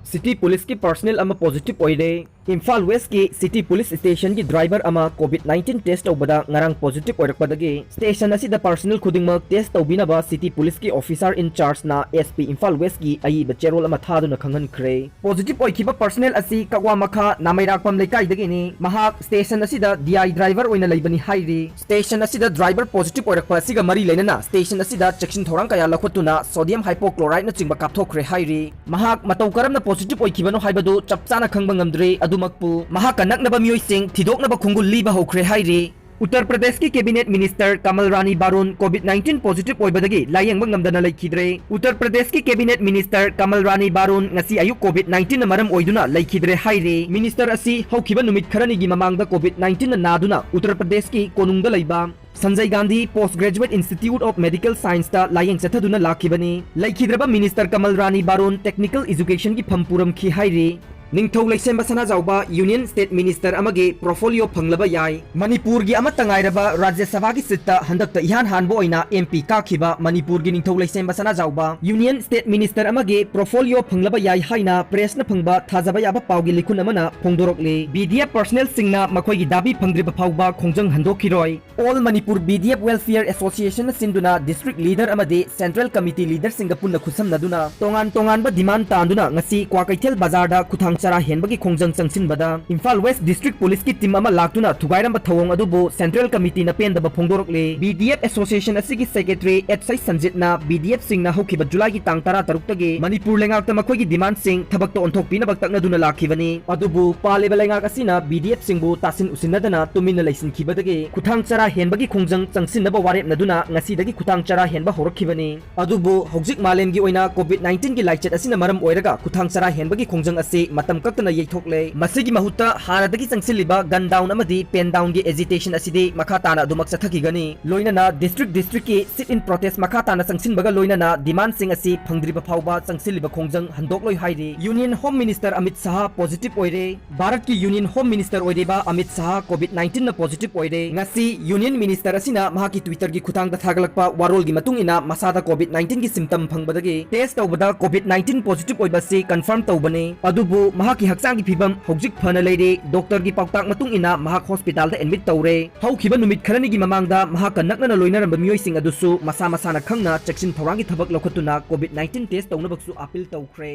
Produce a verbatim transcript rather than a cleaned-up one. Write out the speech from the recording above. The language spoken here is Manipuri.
City Policeꯀꯤ personnel ꯑꯃ positive ꯑꯣꯏꯔꯦ꯫ ꯏꯝꯐꯥꯜ Westꯀꯤ City Police Stationꯒꯤ driver ꯑꯃ COVID nineteen test ꯇꯧꯕꯗ ꯉꯔꯥꯡ positive ꯑꯣꯏꯔꯛꯄꯗꯒꯤ station ꯑꯁꯤꯗ personnel ꯈꯨꯗꯤꯡꯃꯛ test ꯇꯧꯕꯤꯅꯕ City Policeꯀꯤ officer in chargeꯅ SP Imphal Westꯀꯤ ꯑꯏꯕ ꯆꯦꯔꯣꯜ ꯑꯃ ꯊꯥꯗꯨꯅ ꯈꯪꯍꯟꯈ꯭ꯔꯦ꯫ Positive ꯑꯣꯏꯈꯤꯕ personnel ꯑꯁꯤ ꯀꯛꯋꯥ ꯃꯈꯥ ꯅꯥꯃꯩꯔꯥꯛꯄꯝ ꯂꯩꯀꯥꯏꯗꯒꯤꯅꯤ꯫ ꯃꯍꯥꯛ station ꯑꯁꯤꯗ DI driver ꯑꯣꯏꯅ ꯂꯩꯕꯅꯤ ꯍꯥꯏꯔꯤ꯫ Station ꯑꯁꯤꯗ driver positive ꯑꯣꯏꯔꯛꯄ ꯑꯁꯤꯒ ꯃꯔꯤ ꯂꯩꯅꯅ station ꯑꯁꯤꯗ ꯆꯦꯛꯁꯤꯟ ꯊꯧꯔꯥꯡ ꯀꯌꯥ ꯂꯧꯈꯠꯇꯨꯅ sodium hypochloriteꯅꯆꯤꯡꯕ ꯀꯥꯞꯊꯣꯛꯈ꯭ꯔꯦ ꯍꯥꯏꯔꯤ꯫ ꯃꯍꯥꯛ ꯃꯇꯧ ꯀꯔꯝꯅ positive ꯑꯣꯏꯈꯤꯕꯅꯣ ꯍꯥꯏꯕꯗꯨ ꯆꯞ ꯆꯥꯅ ꯈꯪꯕ ꯉꯝꯗ꯭ꯔꯤ, ꯑꯗꯨꯃꯛꯄꯨ ꯃꯍꯥꯛꯀ ꯅꯛꯅꯕ ꯃꯤꯑꯣꯏꯁꯤꯡ ꯊꯤꯗꯣꯛꯅꯕ ꯈꯣꯡꯒꯨꯜ ꯂꯤꯕ ꯍꯧꯈ꯭ꯔꯦ ꯍꯥꯏꯔꯤ꯫ ꯎꯠꯇꯔ ꯄ꯭ꯔꯗꯦꯁꯀꯤ cabinet minister ꯀꯃꯜ ꯔꯥꯅꯤ ꯕꯥꯔꯨꯟ COVID nineteen positive ꯑꯣꯏꯕꯗꯒꯤ ꯂꯥꯌꯦꯡꯕ ꯉꯝꯗꯅ ꯂꯩꯈꯤꯗ꯭ꯔꯦ꯫ ꯎꯠꯇꯔ ꯄ꯭ꯔꯗꯦꯁꯀꯤ cabinet minister ꯀꯃꯜ ꯔꯥꯅꯤ ꯕꯥꯔꯨꯟ ꯉꯁꯤ ꯑꯌꯨꯛ COVID nineteenꯅ ꯃꯔꯝ ꯑꯣꯏꯗꯨꯅ ꯂꯩꯈꯤꯗ꯭ꯔꯦ ꯍꯥꯏꯔꯤ꯫ Minister ꯑꯁꯤ ꯍꯧꯈꯤꯕ ꯅꯨꯃꯤꯠ ꯈꯔꯅꯤꯒꯤ ꯃꯃꯥꯡꯗ COVID nineteenꯅ ꯅꯥꯗꯨꯅ ꯎꯠꯇꯔ ꯄ꯭ꯔꯗꯦꯁꯀꯤ ꯀꯣꯅꯨꯡꯗ ꯂꯩꯕ Sanjay Gandhi Post Graduate Institute of Medical Scienceꯇ ꯂꯥꯌꯦꯡ ꯆꯠꯊꯗꯨꯅ ꯂꯥꯛꯈꯤꯕꯅꯤ꯫ ꯂꯩꯈꯤꯗ꯭ꯔꯕ minister ꯀꯃꯜ ꯔꯥꯅꯤ ꯕꯥꯔꯨꯟ technical educationꯒꯤ ꯐꯝ ꯄꯨꯔꯝꯈꯤ ꯍꯥꯏꯔꯤ꯫ ꯅꯤꯡꯊꯧ ꯂꯩꯁꯦꯝꯕ ꯁꯅꯥꯖꯥꯎꯕ Union State Minister ꯑꯃꯒꯤ portfolio ꯐꯪꯂꯕ ꯌꯥꯏ꯫ ꯃꯅꯤꯄꯨꯔꯒꯤ ꯑꯃꯠꯇ ꯉꯥꯏꯔꯕ ꯔꯥꯖ꯭ꯌ ꯁꯚꯥꯒꯤ seatꯇ ꯍꯟꯗꯛꯇ ꯏꯍꯥꯟ ꯍꯥꯟꯕ ꯑꯣꯏꯅ MP ꯀꯥꯈꯤꯕ ꯃꯅꯤꯄꯨꯔꯒꯤ ꯅꯤꯡꯊꯧ ꯂꯩꯁꯦꯝꯕ ꯁꯅꯥꯖꯥꯎꯕ Union State Minister ꯑꯃꯒꯤ portfolio ꯐꯪꯂꯕ ꯌꯥꯏ ꯍꯥꯏꯅ pressꯅ ꯐꯪꯕ ꯊꯥꯖꯕ ꯌꯥꯕ ꯄꯥꯎꯒꯤ ꯂꯤꯈꯨꯟ ꯑꯃꯅ ꯐꯣꯡꯗꯣꯔꯛꯂꯤ꯫ BDF personnelꯁꯤꯡꯅ ꯃꯈꯣꯏꯒꯤ ꯗꯥꯕꯤ ꯐꯪꯗ꯭ꯔꯤꯕ ꯐꯥꯎꯕ ꯈꯣꯡꯖꯪ ꯍꯟꯗꯣꯛꯈꯤꯔꯣꯏ꯫ All Manipur BDF Welfare Associationꯅ ꯁꯤꯟꯗꯨꯅ district leader ꯑꯃꯗꯤ central committee leaderꯁꯤꯡꯒ ꯄꯨꯟꯅ ꯈꯨꯠꯁꯝꯅꯗꯨꯅ ꯇꯣꯉꯥꯟ ꯇꯣꯉꯥꯟꯕ demand ꯇꯥꯟꯗꯨꯅ ꯉꯁꯤ ꯀ꯭ꯋꯥꯀꯩꯊꯦꯜ ꯕꯖꯥꯔꯗ ꯈꯨꯊꯥꯡ ꯆꯔꯥ ꯍꯦꯟꯕꯒꯤ ꯈꯣꯡꯖꯪ ꯆꯪꯁꯤꯟꯕꯗ ꯏꯝꯐꯥꯜ West District Policeꯀꯤ team ꯑꯃ ꯂꯥꯛꯇꯨꯅ ꯊꯨꯒꯥꯏꯔꯝꯕ ꯊꯧꯑꯣꯡ ꯑꯗꯨꯕꯨ central committeeꯅ ꯄꯦꯟꯗꯕ ꯐꯣꯡꯗꯣꯔꯛꯂꯦ꯫ BDF Association ꯑꯁꯤꯒꯤ secretary H I ꯁꯟꯖꯤꯠꯅ BDFꯁꯤꯡꯅ ꯍꯧꯈꯤꯕ ꯖꯨꯂꯥꯏꯒꯤ ꯇꯥꯡ ꯇꯔꯥꯇꯔꯨꯛꯇꯒꯤ ꯃꯅꯤꯄꯨꯔ ꯂꯩꯉꯥꯛꯇ ꯃꯈꯣꯏꯒꯤ demandꯁꯤꯡ ꯊꯕꯛꯇ ꯑꯣꯟꯊꯣꯛꯄꯤꯅꯕ ꯇꯛꯅꯗꯨꯅ ꯂꯥꯛꯈꯤꯕꯅꯤ꯫ ꯑꯗꯨꯕꯨ ꯄꯥꯜꯂꯤꯕ ꯂꯩꯉꯥꯛ ꯑꯁꯤꯅ BDFꯁꯤꯡꯕꯨ ꯇꯥꯁꯤꯟ ꯎꯁꯤꯟꯅꯗꯅ ꯇꯨꯃꯤꯟꯅ ꯂꯩꯁꯤꯟꯈꯤꯕꯗꯒꯤ ꯈꯨꯊꯥꯡ ꯆꯔꯥ ꯍꯦꯟꯕꯒꯤ ꯈꯣꯡꯖꯪ ꯆꯪꯁꯤꯟꯅꯕ ꯋꯥꯔꯦꯞꯅꯗꯨꯅ ꯉꯁꯤꯗꯒꯤ ꯈꯨꯊꯥꯡ ꯆꯔꯥ ꯍꯦꯟꯕ ꯍꯧꯔꯛꯈꯤꯕꯅꯤ꯫ ꯑꯗꯨꯕꯨ ꯍꯧꯖꯤꯛ ꯃꯥꯂꯦꯝꯒꯤ ꯑꯣꯏꯅ COVID nineteenꯒꯤ ꯂꯥꯏꯆꯠ ꯑꯁꯤꯅ ꯃꯔꯝ ꯑꯣꯏꯔꯒ ꯈꯨꯊꯥꯡ ꯆꯔꯥ ꯍꯦꯟꯕꯒꯤ ꯈꯣꯡꯖꯪ ꯑꯁꯤ ꯃꯇꯝ ꯃꯇꯝ ꯀꯛꯇꯅ ꯌꯩꯊꯣꯛꯂꯦ꯫ ꯃꯁꯤꯒꯤ ꯃꯍꯨꯠꯇ ꯍꯥꯟꯅꯗꯒꯤ ꯆꯪꯁꯤꯜꯂꯤꯕ gun down ꯑꯃꯗꯤ pen downꯒꯤ agitation ꯑꯁꯤꯗꯤ ꯃꯈꯥ ꯇꯥꯅ ꯑꯗꯨꯃꯛ ꯆꯠꯊꯈꯤꯒꯅꯤ꯫ ꯂꯣꯏꯅꯅ district districtꯀꯤ sit-in protest ꯃꯈꯥ ꯇꯥꯅ ꯆꯪꯁꯤꯟꯕꯒ ꯂꯣꯏꯅꯅ demandꯁꯤꯡ ꯑꯁꯤ ꯐꯪꯗ꯭ꯔꯤꯕ ꯐꯥꯎꯕ ꯆꯪꯁꯤꯜꯂꯤꯕ ꯈꯣꯡꯖꯪ ꯍꯟꯗꯣꯛꯂꯣꯏ ꯍꯥꯏꯔꯤ꯫ Union Home Minister Amit Shah positive ꯑꯣꯏꯔꯦ꯫ ꯚꯥꯔꯠꯀꯤ Union Home Minister ꯑꯣꯏꯔꯤꯕ ꯑꯃꯤꯠ ꯁꯥꯍ COVID nineteenꯅ positive ꯑꯣꯏꯔꯦ꯫ ꯉꯁꯤ Union Minister ꯑꯁꯤꯅ ꯃꯍꯥꯛꯀꯤ Twitterꯒꯤ ꯈꯨꯠꯊꯥꯡꯗ ꯊꯥꯒꯠꯂꯛꯄ ꯋꯥꯔꯣꯜꯒꯤ ꯃꯇꯨꯡ ꯏꯟꯅ ꯃꯁꯥꯗ COVID nineteenꯒꯤ symptom ꯐꯪꯕꯗꯒꯤ test ꯇꯧꯕꯗ COVID nineteen positive ꯑꯣꯏꯕ ꯑꯁꯤ confirm ꯇꯧꯕꯅꯤ꯫ ꯑꯗꯨꯕꯨ ꯃꯍꯥꯛꯀꯤ ꯍꯛꯆꯥꯡꯒꯤ ꯐꯤꯕꯝ ꯍꯧꯖꯤꯛ ꯐꯅ ꯂꯩꯔꯦ꯫ Doctorꯒꯤ ꯄꯥꯎꯇꯥꯛ ꯃꯇꯨꯡ ꯏꯟꯅ ꯃꯍꯥꯛ hospitalꯗ admit ꯇꯧꯔꯦ꯫ ꯍꯧꯈꯤꯕ ꯅꯨꯃꯤꯠ ꯈꯔꯅꯤꯒꯤ ꯃꯃꯥꯡꯗ ꯃꯍꯥꯛꯀ ꯅꯛꯅꯅ ꯂꯣꯏꯅꯔꯝꯕ ꯃꯤꯑꯣꯏꯁꯤꯡ ꯑꯗꯨꯁꯨ ꯃꯁꯥ ꯃꯁꯥꯅ ꯈꯪꯅ ꯆꯦꯛꯁꯤꯟ ꯊꯧꯔꯥꯡꯒꯤ ꯊꯕꯛ ꯂꯧꯈꯠꯇꯨꯅ COVID nineteen test ꯇꯧꯅꯕꯁꯨ appeal ꯇꯧꯈ꯭ꯔꯦ꯫